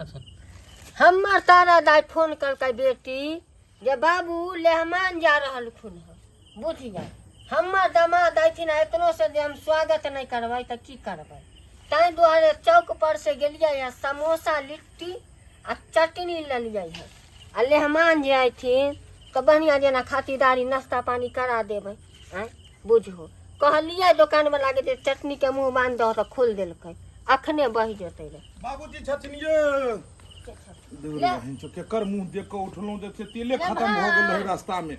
हमर तारा दाइ फोन कलकै बेटी जे बाबू लेहमान जा रहलखुन हँ, बुझियै हमर दामाद अयथिन आ एतनो से जे हम स्वागत नहि करबै तऽ की करबै? ताहि दुआरे चौक पर से गेलियै हँ, समोसा लिट्टी आ चटनी लेलियै हँ आ लेहमान जे अयथिन तऽ बढ़िआँ जेना खातिरदारी नाश्ता पानी करा देबै। आँय बुझहो, कहलियै दोकानवलाके जे चटनीके मुँह बान्हि दहो तऽ खोलि देलकै, अखने बहि जेतै रे। बाबूजी छथिन ये ले। बहिन छौ, केकर मुंह देख कऽ उठलहुँ जे से तेले खत्म भऽ गेल रहै रास्ता में।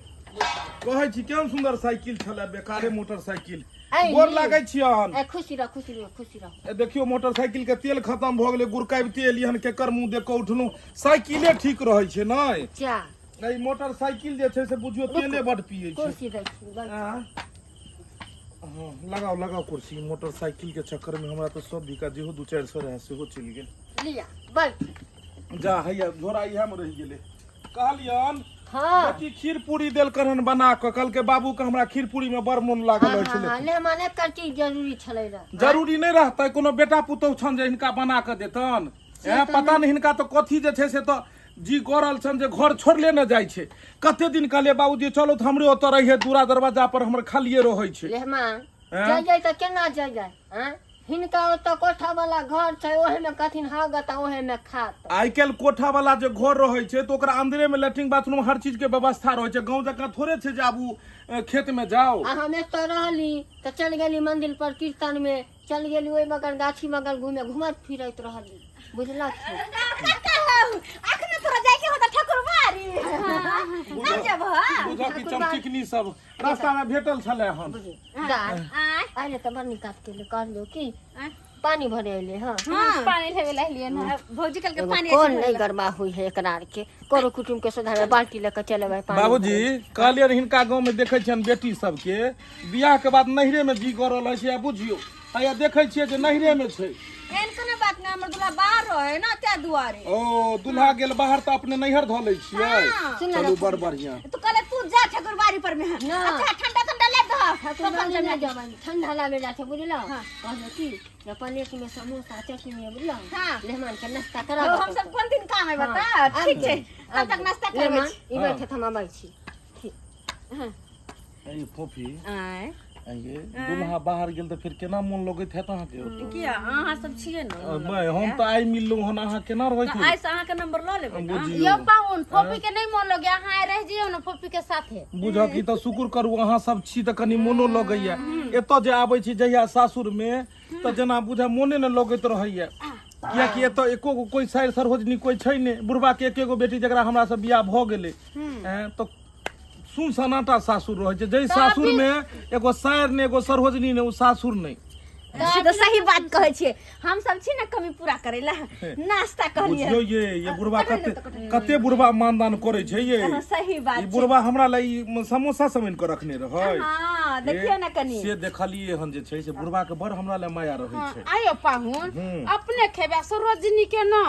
कहै छी केहन सुंदर साइकिल छलै, बेकारे मोटरसाइकिल। ऐ गोर नी। लागै छी अहन। ए खुशी रह, खुशी रह, खुशी रह। ए देखियौ, मोटरसाइकिल के तेल खत्म भऽ गेलै, गुड़काबिते एलियै हन। केकर मुंह देख कऽ उठलहुँ? साइकिले ठीक रहै छै नहि? जा। ई मोटरसाइकिल जे छै से बुझियौ तेले बड पियै छै। कुर्सी दै छी, बैठ। आँ? हँ, लगाओ लगाओ कुर्सी। मोटरसाइकिल के चक्कर में हमरा तऽ सब बिका जेहो 2-4 सौ रहै सेहो चलि गेल। लिया बैठ। जा, हैया झोरा इएह में रहि गेलै। कहलियन हँ। बेटी खीर पूरी देलकन हन बना कऽ, कहलकै बाबू के हमरा खीर पूरी में बड़ मोन लागल हँ रहै हँ छलै। हँ, ले माने एकर चीज जरूरी छलै रह। जरूरी नहि रहतै? कोनो बेटा पुतहु छनि जे हिनका बना कऽ देतन? से ए तऽ पता नहि हिनका तऽ कथी जे छै से तऽ जी गड़ल छनि जे घर छोड़ले ने जाइ छै। कते दिन कहलियै बाबूजी चलो तऽ हमरे ओतऽ रहियै, दूरा दरवाजा पर हमर खालिए रहै छै। लेहमा हैं? जाइ जाइ तऽ केना जाइ जाइ? आँय, हिनका ओतऽ कोठा वाला घर छै, ओहे में कथिन हागत आ ओहे में खात। आइ काल्हि कोठा वाला जे घर रहै छै तऽ ओकरा अंदरे में लेट्रिन बाथरूम हर चीज के व्यवस्था रहै छै। गाँव जकाँ थोड़े छै जे आब ओ खेत में जाओ। आ हम एतऽ रहली तऽ चलि गेली मंदिर पर कीर्तन में, चल गेली ओहि बगल गाछी बगल घूमे, घूमैत फिरैत रहली, बुझलक? अखने तोरा जाय के होता ठाकुरबारी, ना जेबह? बुझऽ कि चमचिकनी सब रास्ता में भेटल छलै हन। बुझी दाय आँय? आइले तऽ बड़ नीक काज केले। कहलियौ कि पानी भरे अयले हँ? हाँ, पानी लेवे ला एलियै ना भौजी, कल के एगो पानी कौन नहीं गरमा हुई है एकरा आर के, करो कुटुम के सुधार बाल्टी लेके चलेबै पानी बाबूजी भरे। कहलियनि हिनका गाँव में देखै छियनि बेटी सबके बियाह के बाद नैहरे में जी गड़ल रहै छै। आ बुझियौ हैया देखै छियै जे नैहरे में छै। एहन कोनो बात नहि, हमर दूल्हा बाहर रहे ना ताहि दुआरे। ओ दूल्हा गेल बाहर तऽ अपने नैहर धऽ लै छियै? हाँ। सुन चलू, बड़ बढ़िया। तू कहले तू जा ठाकुरबारी पर में। ना। अच्छा, ठंडा ठंडा ले दह। ठाकुरबारी नहि जेबै, ठंडा लाबे ला छै, बुझलौ? हाँ। कहलियौ कि जे प्लेट में समोसा चटनी है, बुझलौ? हाँ। मेहमान के नाश्ता करा। हम सब कोन दिन काम है बता। ठीक छै, तब तक नाश्ता करबै मेहमान छी। ई बैठे, हम अबै छी, ठीक? हाँ। ए फोफी। आँय? आइये दूल्हा बाहर गेल तऽ फेर केना मोन लगैत हैत अहाँके ओतऽ? किया, अहाँ सब छियै ने। मैं हम तऽ आइ मिललहुँ हन, अहाँ केना रहैत तऽ आइ से अहाँके नंबर लऽ लेबै ने। बुझियौ। यौ पाहुन, फोफी के नहीं मोन लगे, अहाँ आइ रह जइयौ ने फोफी के साथे। बुझऽ कि तऽ शुक्र करू अहाँ सब छी तऽ कनि मोनो लगैया। एतऽ जे आबै छी जहिया सासुर मे तऽ जेना बुझा मोने ने लगैत रहैया, कियाकि एतऽ एको गो कोइ सारि सरहोजनी कोइ छै नहि। बुढ़बा के एके गो बेटी जकरा हमरा से बियाह भऽ गेलै। एँ, तऽ सुन सनाटा सासुर रहै छै। जै सासुर मे एगो सारि नहि, एगो सरहोजनी नहि, ओ सासुर नहि। से तऽ सही बात कहै छियै, हम सब छी ने कमी पूरा करै ला। नाश्ता कहलियै। बुझियौ ये बुढ़बा कते कते बुढ़बा मानदान करै छै ये। हाँ, सही बात ई छै। बुढ़बा हमरा ला ई समोसा सब आनि कऽ रखने रहै। हाँ, देखियौ ने कनि। से देखलियै हन जे छै से बुढ़बा के बड़ हमरा लए माया रहै छै। आयो पाहुन, अपने खेबै सरोजनी के न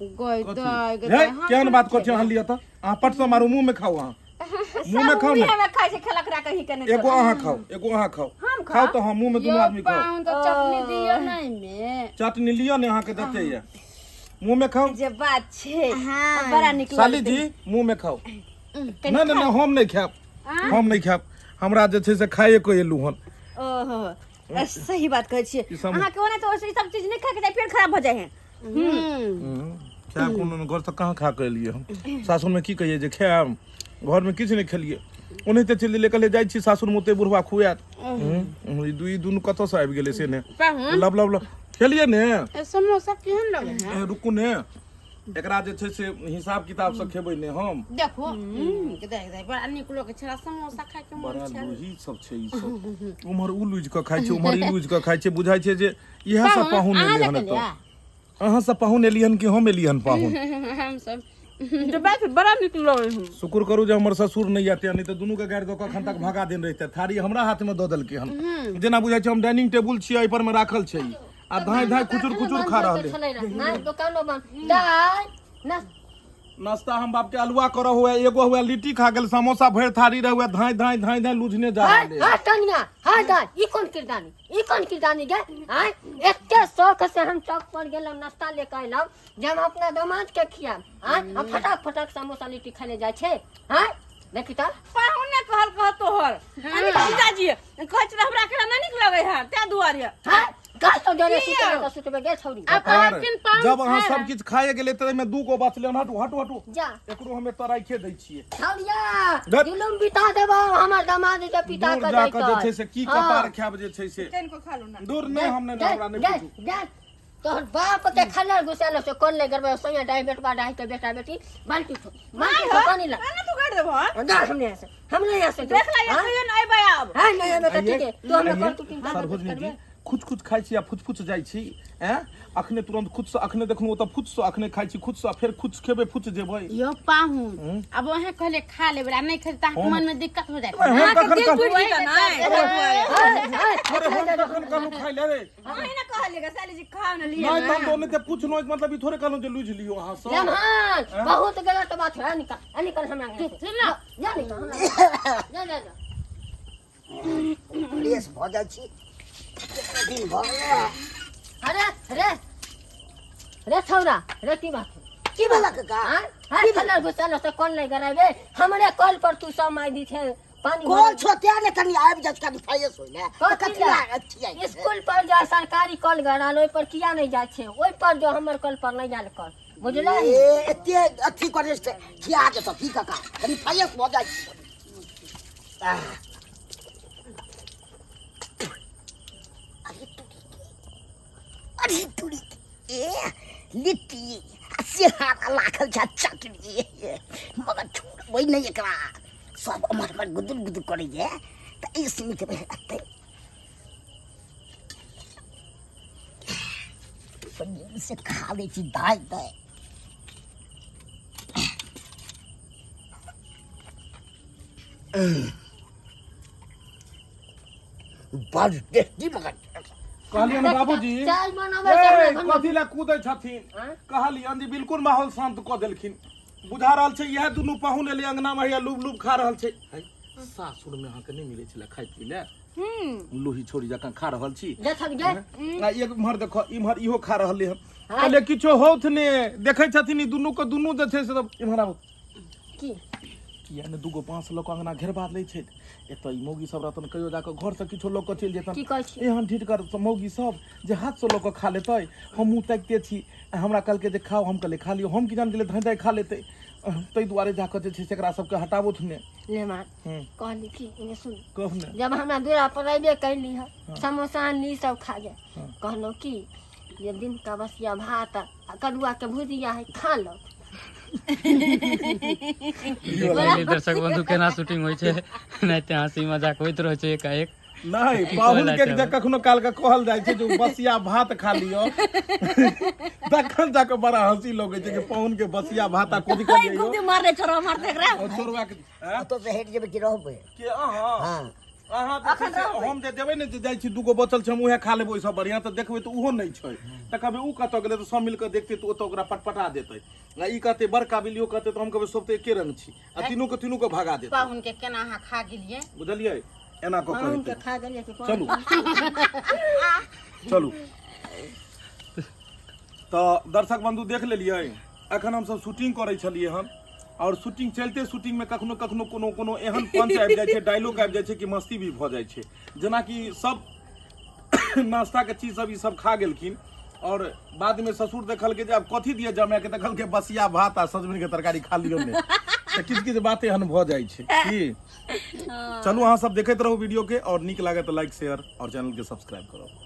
गई कथी? दाई गई हे, दाई, हम केहन थोड़े बात करै छी खेबै। अहाँ? लिअ तऽ अहाँ पट से मारू, मुँह में खाउ, अहाँ मुँह में सब खाउ ने। मुँहे में खाइ छै, खेलक रा कहीं के नहि। एगो अहाँ खाउ, एगो अहाँ खाउ। हम खाउ तऽ, हाँ, मुँह में दुनू यौ आदमी खाउ। पाहुन, तऽ चटनी दियौ ने एहिमे। चटनी लिअ ने, अहाँके देते ये, मुँह में खाउ। जे बात छै, बड़ा नीक साली लगतै। जी, मुँह में खाउ। नहि नहि नहि, हम नहि खायब, हम नहि खायब। हमरा जे छै से खाइए के एलहुँ हन। ओहो, सही बात कहै छियै। ई सब- अहाँके ओना तऽ ई सब चीज नहि खाके चाही, पेट खराब भऽ जाइ है। खायब कोनो घर से कहाँ खा के एलियै हम? सासुरमे की कहियै जे खायब? घरमे किछु नहि खेलियै, ओनाहिते चलि गेलियै। कहलियै जाइ छी सासुरमे, ओते बुढ़वा खुआयत। ई दू ई दुनू कतऽसँ आबि गेलै से ने। पाहुन। लब लब लब खेलियै ने। ए, समोसा केहन लगे है? ए, रुकू ने, एकरा जे छै से हिसाब किताब से खेबै ने हम। देखो देख देख, बड़ा नीक लोग छला, समोसा खाय के मन बड़ा छै। लोही सब छै ई सब। उम्हर उ लुझि कऽ खाइ छै, उम्हर ई लुझि कऽ खाइ छै। बुझाइ छै जे इएह सब पाहुन अहाँ एलै हन लऽ एतऽ। अहाँ सब पाहुन एलियै हन कि हम एलियै हन पाहुन? हम सब जे बात बड़ा नीक लगे हन। शुक्र करू जे हमर ससुर नहि आते, नहि तऽ दुनू के गाड़ि दऽ कऽ एखन तक भगा देने रहिते। थारी हमरा हाथ में दऽ देलकै हन, जेना बुझाइ छै हम डाइनिंग टेबुल छियै, एहि पर में राखल छै ई। आ धाँइ धाँइ कुचुर कुचुर खा रहलै। छलै रह, नहि दोकानो बंद दाइ ना। नाश्ता हम बाप के अलुआ करऽ हुए, एगो हुए लिट्टी खा गेल, समोसा भरि थारी रहे हुए, धाँइ धाँइ धाँइ धाँइ लुझने जा हाय रहल हाय टनिया, हाय दाय, ई कोन किरदानी, ई कोन किरदानी गे? आय एते शौक से हम चौक पर गेलहुँ, नाश्ता लेके अयलहुँ जे हम अपना दामाद के खियाब। आय आ फटाक फटाक समोसा लिट्टी खाइ जाइ छै। आय देखी तऽ पाहुने कहल कह तोहर अरे जीजाजी कहै छै हमरा केना नहि नीक लगै है ताहि दुआरे। हाय कह तो जरे की सुतबे यौ? तऽ सुतबे गे छौरी। आब कहलखिन पाहुन जब अहाँ खाय सब किछु खाए गेलै तऽ एहिमे 2 गो बचलै हन। हटू हटू हटू, जा एकरो हम एतऽ राखिए दै छियै। छौरिया, धत। जुलुम बिता देबौ हमर दामाद जे पिता दूर के जा कऽ जे जैतै। छै से की कपार खायब जे छै से कनिको खा लू ना। दूर नहि, हम नहि, हमरा नहि पूछू। जा तोहर बाप के खलर घुसेलो से कोन ले गरबे सोया डाई बेटवा डाई के बेटा बेटी बाल्टी छो बाल्टी छो पानी ला। ना तू कर देबो। जा हमने यहाँ से, हमने यहाँ से देख ला, ये कहियो नहीं आइबै आब। हां नहीं आबे तऽ आइये, ठीक है, तू हमरा आइये, कर तू चिंता सरभोजनी जी खुच खुच खाइ छी आ फुच फुच जाइ छी। ऐं अखने तुरंत खुद से अखने देखलहुँ ओतऽ फुच से अखने खाइ छी खुद से, आ फेर खुद खेबै फुच जेबै। यो पाहुन, आब अहाँ कहले खा लेबै आ नहि खेबै तऽ अहाँके मन में दिक्कत हो जायत। हम कखन दिल कहलहुँ? टूटि जेतै ने। अरे हम कखन कहलहुँ खाइ ले रे? अहीं ने कहलियै साली जी खाओ ने लिअ। नहि तऽ हम तऽ ओनाहिते पुछलहुँ, मतलब ई थोड़े कहलहुँ जे लूझि लियौ अहाँ सब। लम्हान बहुत गलत बात है, निकल निकल हमरा घर से। जा निकल हमरा घर से। जा जा जा। फ्रेश भऽ जाइ छी, कितना दिन भऽ गेलै। अरे रे रे छौरा रे, की बात है? की भेला काका? हाँ हाँ, खलर घुसल से कौन नहीं गराबे हमरे कल पर तू सब मार दी थे पानी। कॉल छो त्या ने कनी आबि जाइ छै, कनी फ्रेश होइ ने तऽ कथी कथी ला? अथी आइ स्कूल पर जा सरकारी कल गड़ाल ओहि पर किया नहीं जाइ छै? ओहि पर जो हमर कल पर नहीं जाल कल, बुझलही? ए एते अथी करे छै खिया जेतौ की काका? कनी फ्रेश भऽ जाइ छी। आह। अरे तुरी के, अरे तुरी के, ए लिट्टी आ सिंघाड़ा लागल छै आ चटनी, मगर छोड़बै नहि एकरा। सब अमर अमर गुदुर गुदुर करैए तऽ ई सुनि के एतै से खा लै छी दाइ दाइ। बड़ टेस्टी मगर। कहलियनि बाबूजी चाय बनाबै से हमरा ए, घरमे। कथी लए कूदै छथिन? आँय? कहलियनि जे बिल्कुल माहौल शांत कऽ देलखिन। बुझा रहल छै इएह दुनू पाहुन एलै अंगना मे, हैया लूब लूब खा रहल छै। है, सासुर मे अहाँके नहि मिलै छलै खाय पी लए, लोही छोड़ी जकाँ खा रहल छी। देखक जे आ इम्हर देखो, इम्हर इहो खा रहलै हन। कहलियै किछो होत ने, देखै छथिन ई दुनू के दुनू जे छै से सब। इम्हर आबू। की किया ने दूगो बाँस लऽ कऽ अंगना घेरबा लै छथि? एतऽ ई मौगी सब रहतन, कहियो जाकऽ घरसँ किछो लऽ कऽ चलि जेतन। की कहै छी? एहन ढिटगर मौगी सब जे हाथसँ लऽ कऽ खा लेतै। हमहूँ ताकिते छी, आ हमरा कहलकै जे खाउ, हम कहलियै खा लियौ। हम की जान गेलियै धाँइ धाँइ खा लेतै। ताहि दुआरे जाकऽ जे छै से एकरा सबके हटाबोथ ने। ले मार। हूँ। कहली की, एने सुन। कहू ने। जब हमरा दूरा पर अयबे कैली हँ, समोसा आनली सब खा गए। हाँ। कहलहुँ की जे दिन का बसिया भात आ कदुआ के भुजिया है, खा लो। देखलियै दर्शक बंधु केना शूटिंग होइ छै, एनाहिते हँसी मजाक होइत रहै छै एकाएक। नहि, पाहुन के जे कखनो काल के कहल जाइ छै जे बसिया भात खा लियो, तखन जाके बड़ा हंसी लगै छै कि पाहुन के बसिया भात आ कोदी कोई करियौ। गुदी मारने छोड़ो मारते एकरा। और छोड़वा के आँय? ओतऽ से हटि जेबै कि रहबै? के अहाँ? हँ। अहाँ जे छै से हम जे जेबै ने, जे जाइ छी दूगो बचल छै, हम उएह खा लेबै ओहिसँ बढ़िआँ। तऽ देखबै तऽ ओहो नहि छै, तऽ कहबै ओ कतऽ गेलै? तऽ सब मिल कऽ देखतै तऽ ओतऽ ओकरा पटपटा देतै। आ ई कहतै बड़ काबिल, इहो कहतै, तऽ हम कहबै सब तऽ एके रंग छी, आ तीनू के तीनू के भगा देतै। पाहुन के केना अहाँ खा गेलियै? बुझलियै, एना कऽ कऽ पाहुन के हेतै। खा गेलियै कि? चलू चलू। तऽ दर्शक बंधु देख लेलियै, एखन हमसब शूटिंग करै छलियै हन, आओर शूटिंग चलिते शूटिंगमे कखनो कखनो कोनो कोनो एहन पंच आबि जाइ छै, डायलॉग आबि जाइ छै कि मस्ती भी भऽ जाइ छै। जेनाकि सब नाश्ताके चीज सब ई सब खा गेलखिन, और बादमे ससुर देखलकै जे आब कथी दिअ जमाके, तऽ कहलकै बसिया भात आ सजमनिके तरकारी खा लियौ ने। तऽ किछु किछु बात एहन भऽ जाइ छै की। चलू, अहाँ सब देखैत रहू वीडियो के, और नीक लागत तऽ लाइक, शेयर और चैनल के सब्सक्राइब करब।